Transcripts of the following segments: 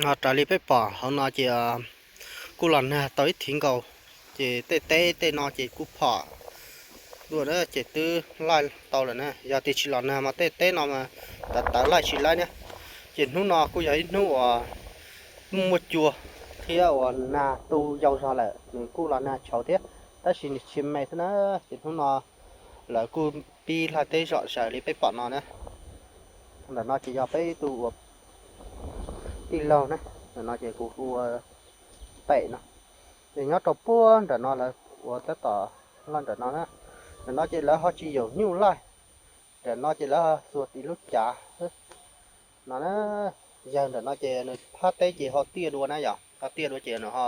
Raws li peb pom hauv no ces kuj los nag tau ib thiv nkaus, ces tej teb tej no ces kuj phom dua na, ces twb laij tau lawm na. Yog tias tsis los nag mas tej teb no mas tawv tawv laij tsis laib na. Ces hnub no kuj yog ib hnub uas muaj cua thiab uas nag tu yau zog lawm, nws kuj los nag tshauv thiab, tab sis nws tsis me xwb na. Ces hnub no lawv kuj pib laij teb zom zaws li peb pom no na. Ntawm no ces yog peb ib tug uas tij laug na, ntawm no ces kuv hu ua Pem no. Ces nyob rau puag nram no lawv ua tab tom laij nram no na. Nram no ces lawv ho tsis yaum nyuj laij, nram no ces lawv xuas ib lub cav xwb no na. Yawg nram no ces nws phab teb ces ho tiaj dua na yom, ho tiaj dua ces nws ho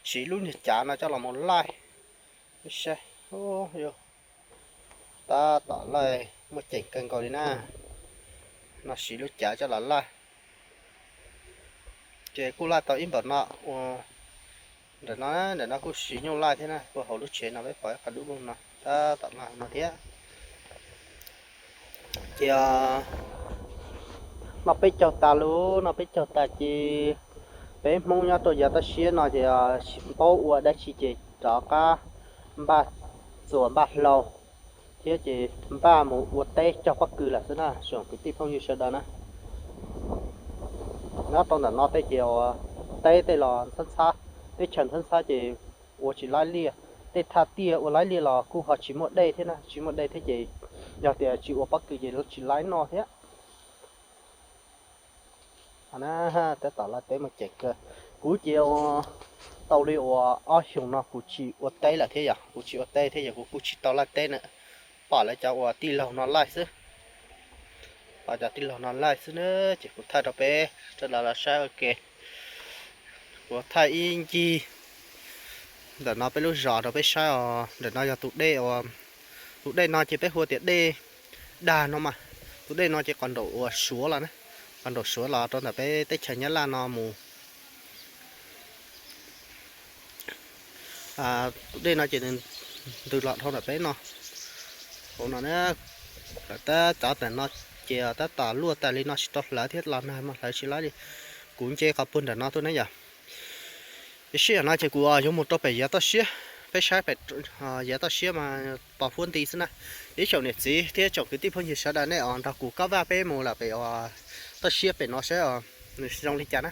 siv lub niag cav no coj los mus laij. Saib, tab tom laij muaj ceem kawg nkaus li na. No siv lub cav coj los laij. Ces kuj laij tau ib npaum no ua nram no, nram no kuj siv nyuj laij thiab na, puag hauv lub tsev no peb pom ib qho dub lug no tab tom laij no thiab. Ces noj peb caug tas lawm, noj peb caug tas ces peb Hmoob nyob rau yav toj siab no ces tsis paub ua dab tsi ces rov qab npaj txuas npaj hlau thiab ces npaj mus ua teb cog pob kws lawm xwb na tsoom kwv tij phooj ywg sawv daws na. Nyob rau ntawm no tej ces ua teb tej los ntxhab ntxhab, teb chaws ntxhab ntxhab ces ua tsis laib liaj, tej thaj tiaj ua laib liaj los kuj ho tsis muaj dej thiab na, tsis muaj dej thiab ces yog tias tsis ua pob kws ces tsis laib noj thiab. Tab tom laij teb muaj ceem kawg. Kuv ces tau li uas ob xyoos no kuv tsis ua teb lawm thiab yom, kuv tsis ua teb thiab yog kuv kuj tsis tau laij teb na. Pom lawv cov uas tij laug no laij xwb, pom cov tij laug no laij xwb na, ces kuv thaij rau peb sawv daws los saib ua ke. Kuv thaij ib ncig ntawm no peb lub zos rau peb saib os. Ntawm no yog tus dej uas, tus dej no ces peb hu tias dej Dag no mas. Tus dej no ces qhov nraum uas Suav los na, qhov nraum Suav los rau ntawm peb teb chaws Nyab Laj no mus. Tus dej no ces nws ntws los dhau ntawm peb no, hauv no na. Lawv tab cov ntawm no ces tab tom luaj tas li no tsis tau hlawv thiab los nag mas hlawv tsis laib li. Kuv nce qhov puag nram no tuaj na yom. Ib sij hawm no ces kuv yuav mus rau pem yav toj siab, peb saib pem yav toj siab mas pos huab nti xwb na. Ib tsoom niam txiv thiab tsoom kwv tij phooj ywg sawv daws nej os nrog kuv kob vaj peb mus lawm pem toj siab pem no saib os nws zoo li cas na.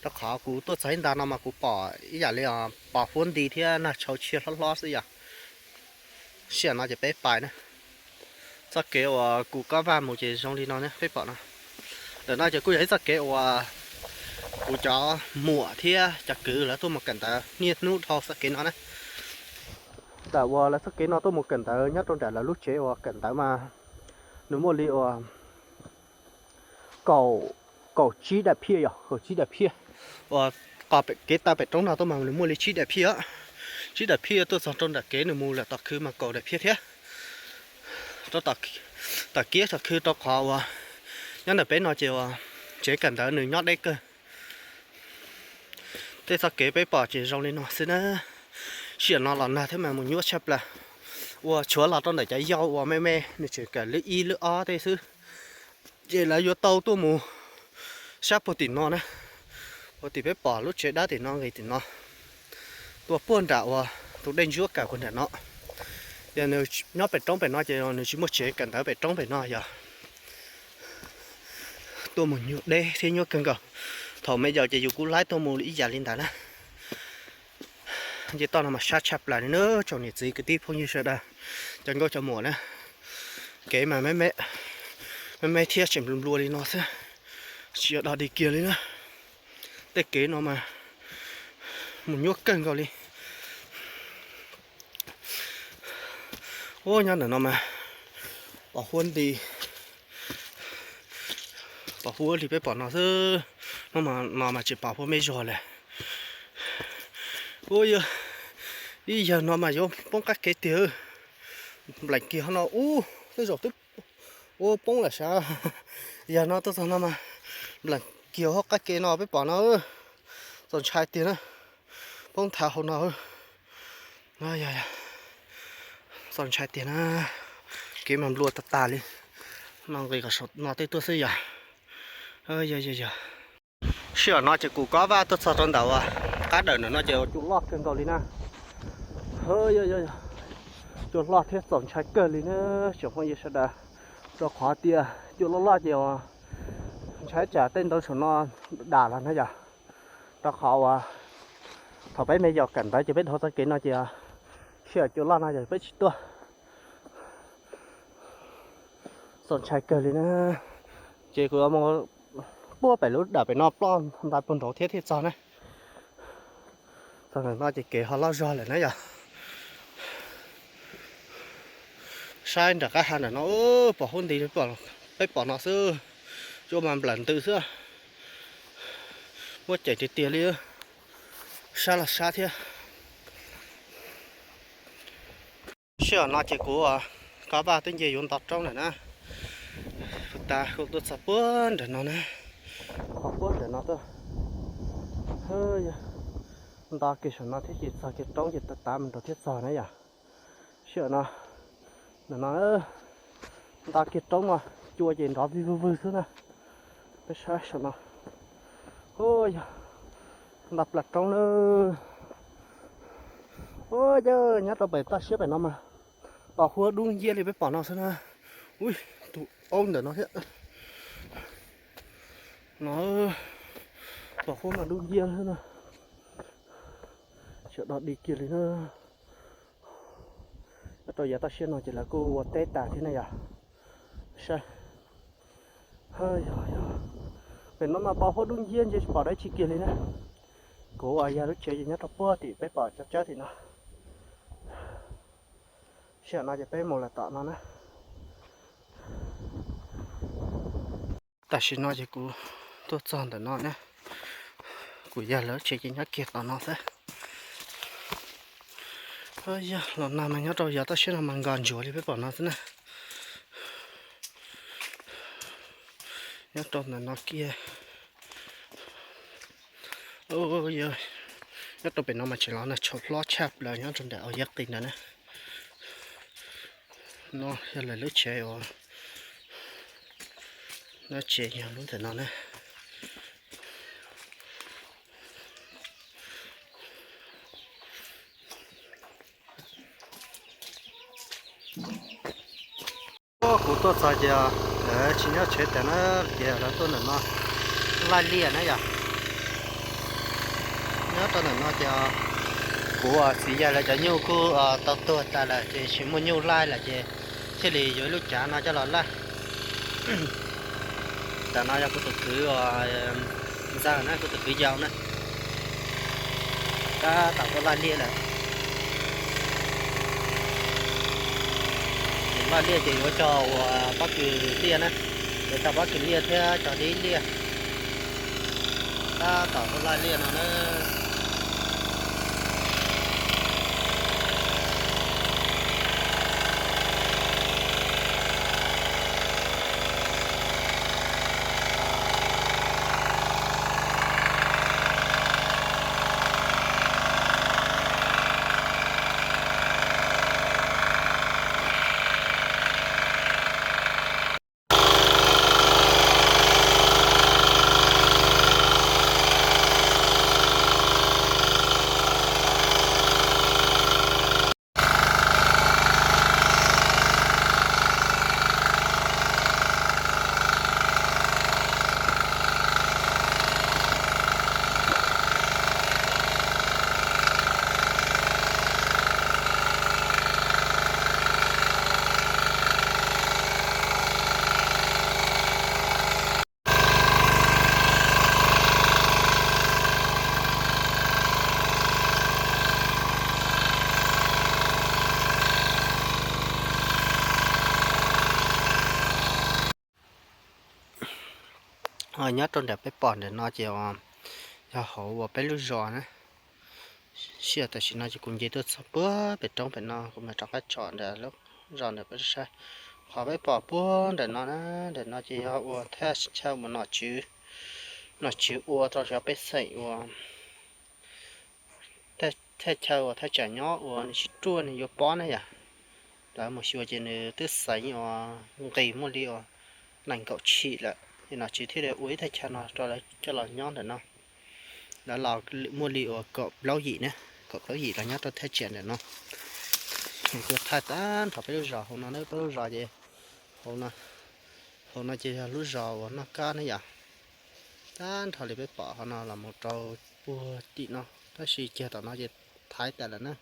Rau qhov kuv tuaj txog ib nta no mas kuv pom ib yam li pos huab nti thiab nag tshauv tshiab hlob hlob xwb yom. Sij hawm no ces peb pais na. Txoj kev uas kuv kob vaj mus ces zoo li no ne peb pom no. Ntawm no ces kuj yog ib txoj kev uas kuv cov muam thiab cov kwv lawv tuaj mus kawm ntawv niaj hnub dhau txoj kev no na. Ntawm uas lawv txoj kev no tuaj mus kawm ntawv nyob rau nram lawv lub tsev uas kawm ntawv mas nws muaj li uas kaum, kaum tsib daim phiaj yom, kaum tsib daim phiaj. Uas qos kev taw pem roob no tuaj mas nws muaj li tsib daim phiaj, tsib daim phiaj tuaj txog rau nram kev nws mus lawm tom khw mas kaum daim phiaj thiab. Rau tom kiab tom khw rau qhov uas nyob ntawm peb no ces uas tsev kawm ntawv nws nyob deb kawg. Tej txoj kev peb pom ces zoo li no xwb na. Sij hawm no los nag thiab mas mus nyuaj tshaj plaws. Uas tshuav los rau ntawm cov yau uas me me nws tseem kawm lub ib lub ob tej xwb, ces lawv yuav tau tuaj mus sab puag tim no na. Puag tim peb pom lub tsev dab tim no nqis tim no, tuaj puag nram uas tus dej ntsuab kawm puag nram no. Yog nws nyob pem roob pem no ces nws tsis muaj tsev kawm ntawv pem roob pem no yog tuaj mus nyuaj deb thiab nyuaj kawg nkaus. Thaum me yaus ces yus kuj laib tuaj mus ib yam li ntawd na. Nce toj no mas sab tshaj plaws li na tsoom niam txiv kwv tij phooj ywg sawv daws, cov nkauj cov muam na. Kev mas me me, me me thiab tseem nplua nplua li no xwb, tsis yog dog dig kiag li na. Tej kev no mas mus nyuaj kawg nkaus li. Ub, nyob ntawm no mas pos huab nti, pos huab li peb pom no xwb. Hnub no mas tseem pos huab me zog lawm. Ub, ib yawg no mas yuav poob qab kev tiag. Nplees kiag no ub, tej zaum twb ua poob lawm sav. Yawg no tuaj txog no mas nplees kiag hauv qab kev no peb pom no, txaus ntshai tiag na. Poob nthav hauv no. Txaus ntshai tiag na. Kev mas nplua tag tag li. No nqis kom saum no tej tuaj xwb yog. Yog yog yog. Sij hawm no ces kuv Kob Vaj tuaj txog rau ntawm uas qab dawm ntawm no ces cua loj kawg nkaus li na. Cua loj thiab txaus ntshai kawg li na tsoom phooj ywg sawv daws, rau qhov tias cua loj loj ces ntshai tsam tej ntoo saum no dam los na yom. Rau qhov uas thaum peb me yom kawm ntawv ces peb dhau txoj kev no ces sij hawm cua loj no ces peb tsis tuaj. Txaus ntshai kawg li na. Ces kuv mus puag pem lub dam pem no ploj ntais puag nraud thiab thiaj txog na. Txog ntawm no ces kev ho loj zog lawm na yom. Saib nram qab hav ntawm no pom huab nti, peb pom no xwb, cua mas nplawm ntws xwb. Muaj ceem tiag tiag li, sab los sab thiab. Sij hawm no ces kuv Kob Vaj twb nce yuav nto roob lawm na. Kuv tas kuv tuaj txog puag nram no na, ho puag nram no tuaj. Nto kiag saum no thiab ces txog kiag roob ces tav tav mus nraud thiab txog na yom. Sij hawm no, ntawm no nto kiag roob no, cua ces nrov vig vwg vwg xwb na. Peb saib saum no, ua yog nto plas roob na. Ua yog nyob rau pem toj siab pem no mas pom huab dub nciab li peb pom no xwb na. Ui, tus aub ntawm no thiab. No pom huab mas dub nciab xwb na. Sawv dog dig kiag li na. Nyob rau yav toj siab no ces lawv kuj ua teb tas thiab na yom. Saib, pem no mas pom huab dub nciab ntsia tsis pom dab tsi kiag li na. Kuv uas yog lub tsev ces nyob rau puag tim peb pom tsob tsawb tim no. Sij hawm no ces peb mus lawm tom no na. Tam sim no ces kuv tuaj txog ntawm no na. Kuv yog lawv tsev ces nyob kiag tom no xwb. Yog los nag mas nyob rau yav toj siab no mas nkos ntsuav li peb pom no xwb na. Nyob rau ntawm no kiag. Nyob rau pem no mas tseem los nag tshauv hlob tshaj plaws nyob rau ntawm au yab qis ntawd na. No yog lawv lub tsev uas, lub tsev yog lub ntawm no na. Kuv tuaj txog ces lawv tsis nyob tsev tas na, ces lawv tuaj ntawm no laij liaj na yom. Nyob rau ntawm no ces kuv txiv yawg lawv cov nyuj kuj tau tuag tas lawm ces tsis muaj nyuj laij lawm ces thiaj li yuav ib lub cav no coj los laij. Tam no yog kuv tus kwv uas ntxawg na, kuv tus kwv yau na, tab tom tuaj laij liaj lawm. Laij liaj ces yuav cog uas pob kws liaj na, yuav cog pob kws liaj thiab cog dib liaj. Tab tom tuaj laij liaj no na. Nyob rau nram peb pom ntawm no ces yog hauv uas peb lub zos na. Sij hawm tam sim no ces kuv nce tuaj txog puag pem roob pem no, kuv mam rov qab tsom ntawm lub zos ntawm peb saib. Qhov peb pom puag ntawm no na, ntawm no ces yog ua thaj chaw uas nom tswv, nom tswv ua rau cov pej xeem uas thaj chaw uas thaj tsam nyob uas nws tsis ruaj nws yuav pob na yom. Lawv mus xyuas ces nws twb xeev uas nqis muaj li uas nees nkaum tshim lawm, ces nom tswv thiaj li ua ib thaj chaw no rau lawv coj los nyob ntawm no. Lawv los muaj li uas kaum plaub yim ne, kaum plaub yim los nyob rau thaj tsam ntawm no. Kuv thaij tag nrho peb lub zos hauv no ne, peb lub zos ces hauv no, hauv no ces yog lub zos uas noj kab ne yom. Tag nrho li peb pom hauv no los mus rau puag tim no, tab sis kiag tom no ces thaiv tas lawm na,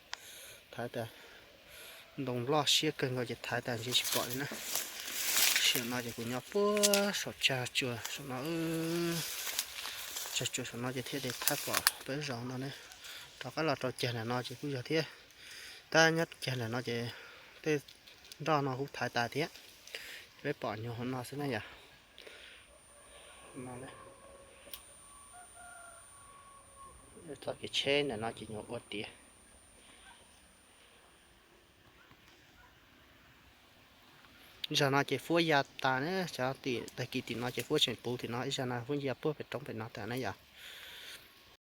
thaiv tas ntoo loj siab kawg nkaus ces thaiv tas ntsia tsis pom li na. Tam sim no ces kuv nyob puag saum tsag tsuas saum no, tsag tsuas saum no ces thiaj li thaiv pom peb lub zos no ne. Rov qab los rau cag ntawm no ces kuj yog thiab, tab nyob cag ntawm no ces tej nroj no kuj thaiv tas thiab. Peb pom nyuag hauv no xwb na yom. Txoj kev tsheb ntawm no ces nyuag ua tiav. Zag no ces fuab ya tas na, cov tim tag kis tim no ces fuab tseem puv tim no, ib zag no fuab ya puag pem roob pem no tas na yom.